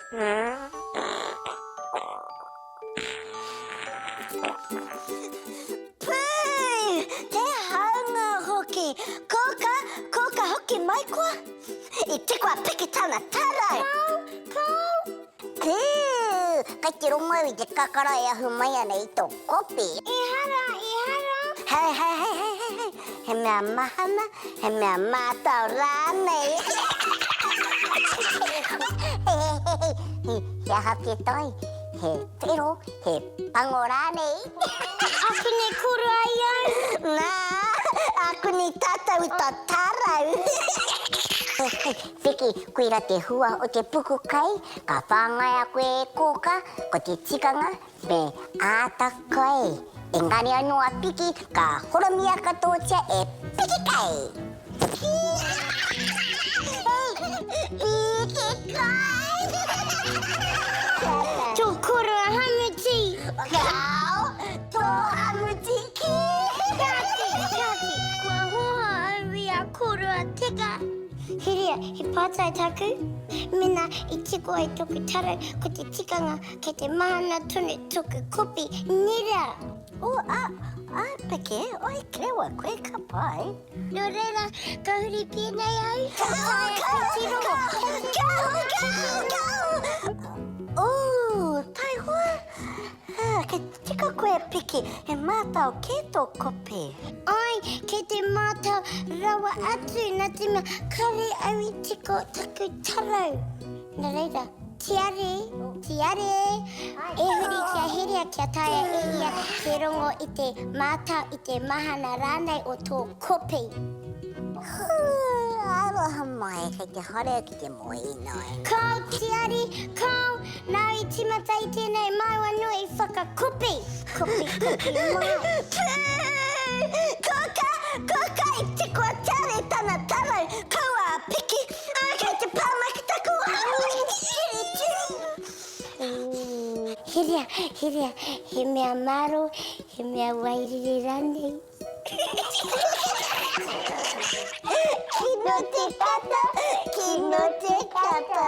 Pū! Te haunga hoki! Kōka, kōka hoki mai koa? I tiko a Piki tana tarau! Kāo, kāo! Pū! Kei te rongo au i te kakara e ahu mai ana i tō kopi. Ehara, ehara! Hei, hei, hei, hei, hei, hei! He mea mahana, he mea mātao rānei. He aha te tai? He whero, he pango rānei? Akune korua i au! Nā, akune tātou i tō tarau! Whiki, koira te hua o te puku kai, ka whāngaia koe e Kōka, ko te tikanga, Me āta kai. Engari anō a Piki ka horomia katoatia e Piki kai! Piki kai! Tō koroa hamuti! Kāo, tō hamuti kē! Kāti, kāti, kua hōhā au i a koroa teka. Heria, he pātai tāku? Mēnā i tiko ai tōku tarau, ko te tikanga Kei te mahana tonu toku kopi, nera! Oh, a, a, Peke, oi, kerewa koe, ka pai. No reira, ka huri pēnei au. Ka taea ka tiro. Ka, ka, ka, ka! Oh, taihoa. Ah, kei te tika koe, Piki, he mātao kē tō kopi. Ai, kei te mātao rawa atu, nā te mea, kare au i tiko taku tarau. Nā reira. Tiare, tiare, e huri kia herea kia taea e ia te rongo i te mātao, i te mahana rānei o tō kopi. Hū, aroha mai, kei te haere au ki te moe ināianei. Kāo, tiare, kāo, nāu i tīmata i tēnei, māu anō i whakakopi. Kopi, kopi mai. Pū! Kōka, kōka i tiko a Tiare i tana tarau, kaua a Piki. Kei te pā mai ki taku Herea, herea, he mea maro, he mea wairere ranei. Kino te kata, kino te kata.